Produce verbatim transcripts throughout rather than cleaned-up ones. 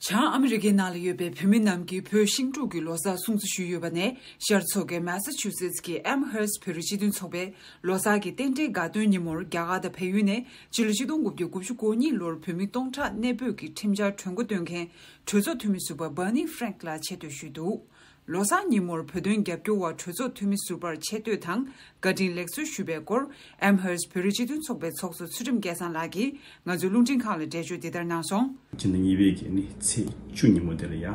བྱང་ཨ་མི་རི་ཀའི་ནང་ལ་ཡོད་པའི་བོད་མི་རྣམས་ཀྱིས་བོད་ཤིང་འབྲུག་གི་ལོ་གསར་སྲུང་བརྩི་ཞུས་ཡོད་པ་ནས། ཤར་ཕྱོགས་ཀྱི་མེ་ས་ཆུ་སེ་ཊི་ཀྱི་ཨེམ་ཧར་སི་བོད་རིགས་སྤྱི་མཐུན་ཚོགས་པས་ལོ་གསར་གྱི་རྟེན་འབྲེལ་དགའ་སྟོན་ཉིན་མོར་རྒྱ་གར་དང་བལ་ཡུལ་ནས་ཕྱི་ལོ་ཆིག་སྟོང་དགུ་བརྒྱ་དགུ་བཅུ་གོ་གཉིས་ལོར་བོད་མི་སྟོང་ཕྲག་གནས་སྤོས་ཀྱི་ཁྲིམས་འཆར་གྲོས་འགོ་འདོན་མཁན་གྲོས་ཚོགས་འཐུས་མི་ཟུར་པ་Bernie Frank ལགས་ཆེ་བསྟོད་ཞུས་འདུག་ལོ་གསར་ཉིན་མོར་བོད་དོན་རྒྱབ་སྐྱོར་བ་གྲོས་ཚོགས་འཐུས་མི་ཟུར་པར་ཆེ་བསྟོད་དང་བཀའ་དྲིན་ལེགས་གསོལ་ཞུས་པའི་སྐོར། ཨེམ་ཧར་སི་བོད་རིགས་སྤྱི་མཐུན་ཚོགས་པའི་ཚོགས་གཙོ་ཚུལ་ཁྲིམས་སྐལ་བཟང་ལགས་ཀྱིས་ང་ཚོའི་རླུང་འཕྲིན་ཁང་ལ་འགྲེལ་བརྗོད་འདི་ལྟར་གནང་སོང་། སྤྱི་ཟླ་གཉིས་པའི་གི་ནི་ཚེས་བཅུ་ཉིན་མོ་དེ་ལ་ཡ་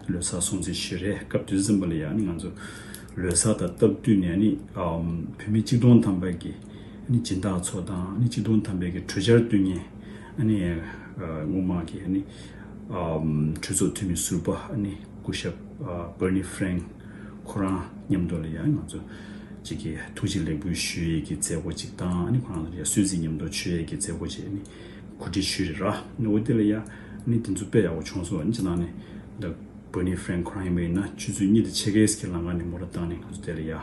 ལོ་གསར་སྲུང་བརྩི་ཞུས་རེད། སྐབས་དུས་ཙམ་པ་ལ་ཡ་ནི་ང་ཚོ་ལོ་གསར་དང་སྟབས་བསྟུན་ནས་ནི་ཨམ་བོད་མི་གཅིག་སྟོང་ཐམ་པ་གི་ནི་སྦྱིན་བདག་ཚོ་དང་ནི་གཅིག་སྟོང་ཐམ་པའི་གི་གྲོས་འཆར་བཏོན་མཁན་ནི་སྔོན་མ་གི་ནི་ཨམ་གྲོས་ཚོགས་འཐུས་མི་ཟུར་པ་ནི་སྐུ་ཞབས་Bernie Frank ཁོ་རང་མཉམ་དུ་ལ་ཡང་ང་ཚོ་གཅིག་གི་ཐུགས་རྗེ་ལེགས་འབུལ་ཞུ་ཡས་ཀྱི་མཛད་སྒོ་གཅིག་དང་ནི་ཁོ་རང་ལ་ཡང་གསོལ་ཚིགས་མཉམ་དུ་མཆོད་ཡས་ཀྱི་མཛད་སྒོ་གཅིག་ནི་གོ་སྒྲིག་ཞུས་རེད་ར། ནི་འོ་དེ་ལ་ཡང་ནི་དེ་ཚོ་དཔེ་ཡག་པོ་བྱུང་སོང་། ནི་ཅི་ནང་ནས་ད་Bernie Frank ཁོ་རང་ཡིན་པ་ཡིན་ན་ཆུ་ཚོད་གཉིས་དང་ཕྱེད་ཀའི་ཀྱི་ལམ་ཁ་ནས་མོ་ཊ་བཏང་ནས་ང་ཚོ་དེ་ལ་ཡང་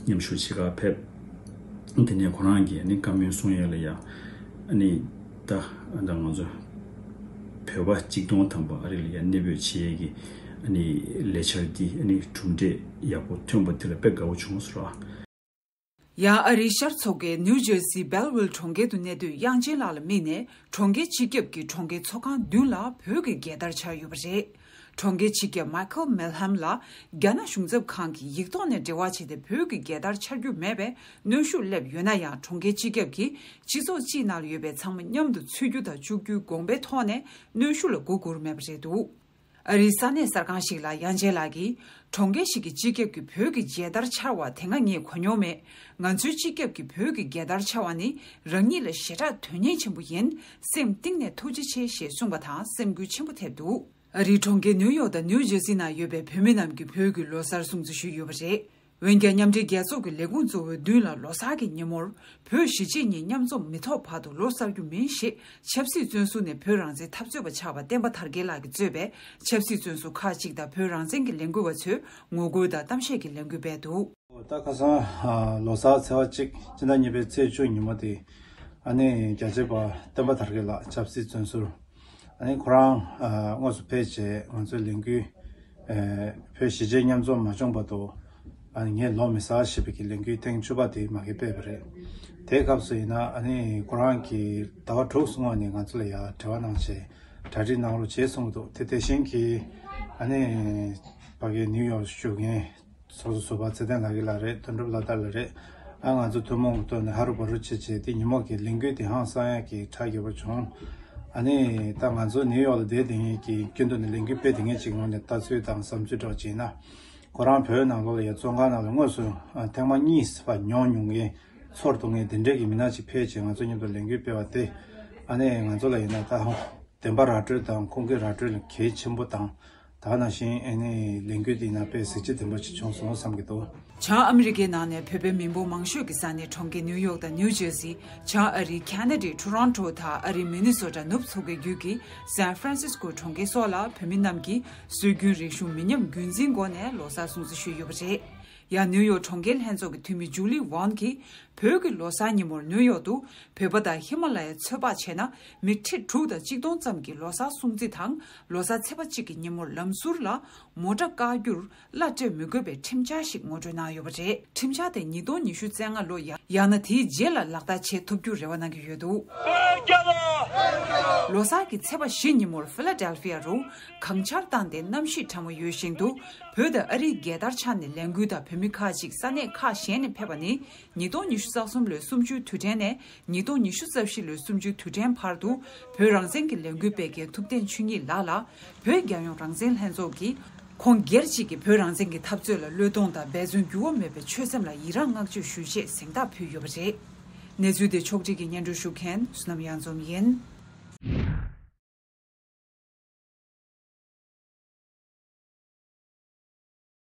མཉམ་ཞུགས་བྱེད་ག་ཕེབས། དེ་ནས་ཁོ་རང་གིས་ནི་བཀའ་མོལ་གསུང་ཡས་ལ་ཡང་ནི་ད་ད་ང་ཚོ་བོད་པ་གཅིག་སྟོང་ཐམ་པ་ཨ་རི་ལ་ཡང་གནས་སྤོས་བྱེད་ཡས་ཀྱི་ཨ་ནི་ལས་འཆར་འདི་ཨ་ནི་གྲུབ་འབྲས་ཡག་པོ་ཐོན་པ་དེ་ལ་དཔེ་དགའ་བོ་བྱུང་སོང་ར། ཡང་ཨ་རིའི་ཤར་ཕྱོགས་ཀྱི་ནིའུ་ཇར་སིའི་སྦེལ་ཝིལ་གྲོང་ཁྱེར་དུ་གནས་སྡོད་དབྱངས་ཅན་ལགས་ལ་དམིགས་ནས་གྲོང་ཁྱེར་སྤྱི་ཁྱབ་ཀྱི་གྲོང་ཁྱེར་ཚོགས་ཁང་མདུན་ལ་བོད་ཀྱི་རྒྱལ་དར་འཕྱར་ཡོད་པ་རེད། གྲོང་ཁྱེར་སྤྱི་ཁྱབ་མའི་ཁལ་མེལ་ཧམ་ལ་རྒྱ་ནག་གཞུང་ཚབ་ཁང་གིས་ཡིག་ཐོག་ནས་འབྲེལ་བ་བྱས་ཏེ་བོད་ཀྱི་རྒྱལ་དར་འཕྱར་རྒྱུ་མེད་པའི་གནོན་ཤུགས་སླེབས་ཡོད་ན་ཡང་། གྲོང་ཁྱེར་སྤྱི་ཁྱབ་ཀྱིས་སྤྱི་ཚོགས་སྤྱིའི་ནང་ལ་ཡོད་པའི་ཚང་མ་མཉམ་དུ་ཚུད་རྒྱུ་དང་བཅུག་རྒྱུའི་དགོངས་པའི་ཐོག་ནས་གནོན་ཤུགས་ལ་མགོ་སྒུར་མེད་པ་རེད་འདུག་ཨ་རིའི་ས་གནས་གསར་ཁང་ཞིག་ལ་དབྱངས་ཅན་ལགས་ཀྱིས། གྲོང་ཁྱེར་ཞིག་གི་སྤྱི་ཁྱབ་ཀྱིས་བོད་ཀྱི་རྒྱལ་དར་འཕྱར་བ་དེ་སྔ་ངས་གོ་མྱོང་མེད། ང་ཚོའི་སྤྱི་ཁྱབ་ཀྱིས་བོད་ཀྱི་རྒྱལ་དར་འཕྱར་བ་ནི་རང་ཉིད་ལ་ཞེ་དྲག་དོན་གཉེར་ཆེན་པོ་ཡིན། སེམས་གཏིང་ནས་ཐུགས་རྗེ་ཆེ་ཞེས་གསུངས་པ་དང་སེམས་འགུལ་ཆེན་པོ་ཐེབས་འདུག་ཨ་རིའི་གྲོང་ཁྱེར་ནིའུ་ཡོག་དང་ནིའུ་ཇར་སི་ནང་ཡོད་པའི་བོད་མི་རྣམས་ཀྱིས་བོད་ཀྱི་ལོ་གསར་སྲུང་བརྩི་ཞུས་ཡོད་པ་རེད། འོན་ཀྱང་མཉམ་འབྲེལ་རྒྱལ་ཚོགས་ཀྱི་ལས་ཁུངས་གཙོ་བོའི་མདུན་ལ་ལོ་གསར་གྱི་ཉིན་མོར་བོད་གཞིས་བྱེས་གཉིས་མཉམ་འཛོམས་མི་ཐོབ་བར་དུ་ལོ་གསར་རྒྱུ་མིན་ཞེས་ཆབ་སྲིད་བཙོན་ཟུར་ནས་བོད་རང་བཙན་འཐབ་རྩོད་པ་ཆགས་པ་བསྟན་པ་དར་རྒྱས་ལགས་ཀྱིས་གཙོས་པའི་ཆབ་སྲིད་བཙོན་ཟུར་ཁག་ཅིག་དང་བོད་རང་བཙན་གྱི་ལས་འགུལ་བ་ཚོས་ངོ་རྒོལ་དང་གཏམ་བཤད་ཀྱི་ལས་འགུལ་སྤེལ་འདུག་ད་ཁ་སང་ལོ་གསར་ཚེས་པ་གཅིག་སྤྱི་ཟླ་གཉིས་པའི་ཚེས་བཅུ་ཉིན་མོ་དེ་ཨ་ནི་རྒྱལ་གཅེས་པ་བསྟན་པ་དར་རྒྱས་ལགས་ཆབ་སྲིད་བཙོན་ཟུར། ཨ་ནི་ཁོ་རང་ཨ་དངོས་སུ་ཕེབས་བྱས་ང་ཚོའི་ལས་འགུལ་ཨ་བོད་གཞིས་བྱེས་མཉམ་འཛོམས་མ་བྱུང་བར་དུ་ཨ་ནི་ངས་ལོ་མི་གསར་ཞེས་པའི་གི་ལས་འགུལ་ཐེངས་བཅུ་པ་དེ་མ་གི་སྤེལ་བ་རེད། དེའི་སྐབས་སུ་ཡིན་ན་ཨ་ནི་ཁོ་རང་གིས་ཟླ་བ་དྲུག་སོང་བ་ནས་ང་ཚོ་ལ་ཡ་འབྲེལ་བ་གནང་བྱས་གྲ་སྒྲིག་གནང་རོགས་བྱས་གསུངས་འདུག་དེ་དེ་བཞིན་གྱི་ཨ་ནི་ཕ་གི་ནིའུ་ཡོག་བཞུགས་མཁན་ཚོགས་གཙོ་ཟུར་པ་ཚེ་བརྟན་ལགས་ཀྱི་ལགས་རེད། དོན་གྲུབ་ལགས་དང་ལགས་རེད། ཨ་ང་ཚོ་ཐུན་མོང་གི་ཐོག་ནས་ཧ་རུ་བ་རུ་བྱས་བྱས་དེ་ཉིན་མོ་གི་ལས་འགུལ་དེ་ཧང་སང་ཡག་གི་གྲ་རྒྱས་པོ་བྱུང་། ཨ་ནི་ད་ང་ཚོ་ནིའུ་ཡོག་ལ་བསྡད་དེ་ཡིན་གྱི་སྐྱིད་སྡུག་ནས་ལས་འགུལ་སྤེལ་དེ་ངས་ཅིག་ངོས་ནས་ལྟ་ཚུལ་དང་བསམ་ཚུལ་འདྲ་བོ་བྱས་ན། ཁོ་རང་བོད་ནང་ལོགས་ལ་ཡ་བཙོན་ཁང་ནང་ལ་དངོས་སུ་ཨ་ཐེངས་མ་གཉིས་པ་མྱོང་མྱོང་མཁན་ཚོར་ཐུབ་མཁན་དེ་འདྲས་ཀྱི་མི་སྣ་ཅིག་ཕེབས་བྱས་ང་ཚོ་མཉམ་དུ་ལས་འགུལ་སྤེལ་བ་དེ་ཨ་ནི་ང་ཚོ་ལ་ཡིན་ན་ད་ཧང་། བདེན་པ་ར་སྤྲོད་དང་ཁོང་གི་ར་སྤྲོད་ལ་གལ་ཆེན་པོ་དང་། ད་ག་ནང་བཞིན་ཨ་ནི་ལས་འགུལ་འདི་ནང་དཔེ་གཟི་བརྗིད་ལྡན་པ་ཞིག་བྱུང་སོང་བསམ་གྱི་འདུག་བྱང་ཨ་མི་རི་ཀའི་ནང་ནས་བོད་པའི་མི་འབོར་མང་ཤོས་ཀྱི་ས་གནས་གྲོང་ཁྱེར་ནིའུ་ཡོག་དང་ནིའུ་ཇར་སི། བྱང་ཨ་རིའི་ཁ་ན་ཌའི་ཊོ་རོན་ཊོ་དང་ཨ་རིའི་མི་ནི་སོ་ཊ་ནུབ་མཚོ་ཁུལ་བརྒྱུད་ཀྱི་སན་ཧྥ་རན་སིས་ཀོ་གྲོང་ཁྱེར་སོགས་ལ་བོད་མི་རྣམས་ཀྱིས་སྲོལ་རྒྱུན་རིག་གཞུང་མི་ཉམས་རྒྱུན་འཛིན་སྒོ་ནས་ལོ་གསར་སྲུང་བརྩི་ཞུས་ཡོད་པ་རེད། ཡང་ནིའུ་ཡོག་གྲོང་ཁྱེར་ལྷན་ཚོགས་ཀྱི་འཐུས་མི་ཇུ་ལི་ཝོན་གྱིས། བོད་ཀྱི་ལོ་གསར་ཉིན་མོར་ནིའུ་ཡོག་ཏུ་བོད་པ་དང་ཧི་མ་ལ་ཡ་ཚོད་དཔག་བྱས་ན་མི་ཁྲི་དྲུག་དང་གཅིག་སྟོང་ཙམ་གྱིས་ལོ་གསར་སྲུང་བརྩི་དང་ལོ་གསར་ཚེས་པ་གཅིག་གི་ཉིན་མོར་ལམ་ཟུར་ལ་མོ་ཊ་བཀག་རྒྱུར་གླ་སྤྲོད་མི་དགོས་པའི་ཁྲིམས་འཆར་ཞིག་ངོ་སྤྲོད་གནང་ཡོད་པ་རེད། ཁྲིམས་འཆར་དེ་ཉིས་སྟོང་ཉི་ཤུ་རྩ་ལྔ་ལོ་ཡང་ཡང་ན་དེའི་རྗེས་ལ་ལག་བསྟར་བྱེད་ཐུབ་རྒྱུར་རེ་བ་གནང་གི་ཡོད་འདུག་ལོ་གསར་གྱི་ཚེས་པ་བཞི་ཉིན་མོར་ཧྥི་ལ་ཌེལ་ཧྥི་ཡ་རུ་གངས་ཆར་བཏང་སྟེ་གནམ་གཤིས་གྲང་མོ་ཡོད་བཞིན་དུ་བོད་དང་ཨ་རིའི་རྒྱལ་དར་འཕྱར་ནས་ལས་འགུལ་དང་བོད་མི་ཁག་ཅིག་ས་གནས་ཁག་གཞན་ནས་ཕེབས་པ་ནི། ཉིས་སྟོང་ཉི་ཤུ་རྩ་གསུམ་ལོའི་གསུམ་བཅུའི་དུས་དྲན་ནས་ཉིས་སྟོང་ཉི་ཤུ་རྩ་བཞི་ལོའི་གསུམ་བཅུའི་དུས་དྲན་བར་དུ་བོད་རང་བཙན་གྱི་ལས་འགུལ་སྤེལ་མཁན་ཐུབ་བསྟན་ཆོས་ཉིད་ལགས་ལ་བོད་རྒྱལ་ཡོངས་རང་བཙན་ལྷན་ཚོགས་ཀྱིས་ཁོང་སྒེར་གཅིག་གི་བོད་རང་བཙན་གྱི་འཐབ་རྩོད་ལ་བློས་གཏོང་དང་འབད་བརྩོན་འགྱུར་བ་མེད་པའི་ཆོད་སེམས་ལ་ཡི་རངས་བསྔགས་བརྗོད་ཞུ་ཆེད་གཟེངས་རྟགས་ཕུལ་ཡོད་པ་རེད། གནས་ཚུལ་དེ་ཕྱོགས་སྒྲིག་གིས་སྙན་སྒྲོན་ཞུ་མཁན་བསོད་ནམས་གཡང་འཛོམས་ཡིན།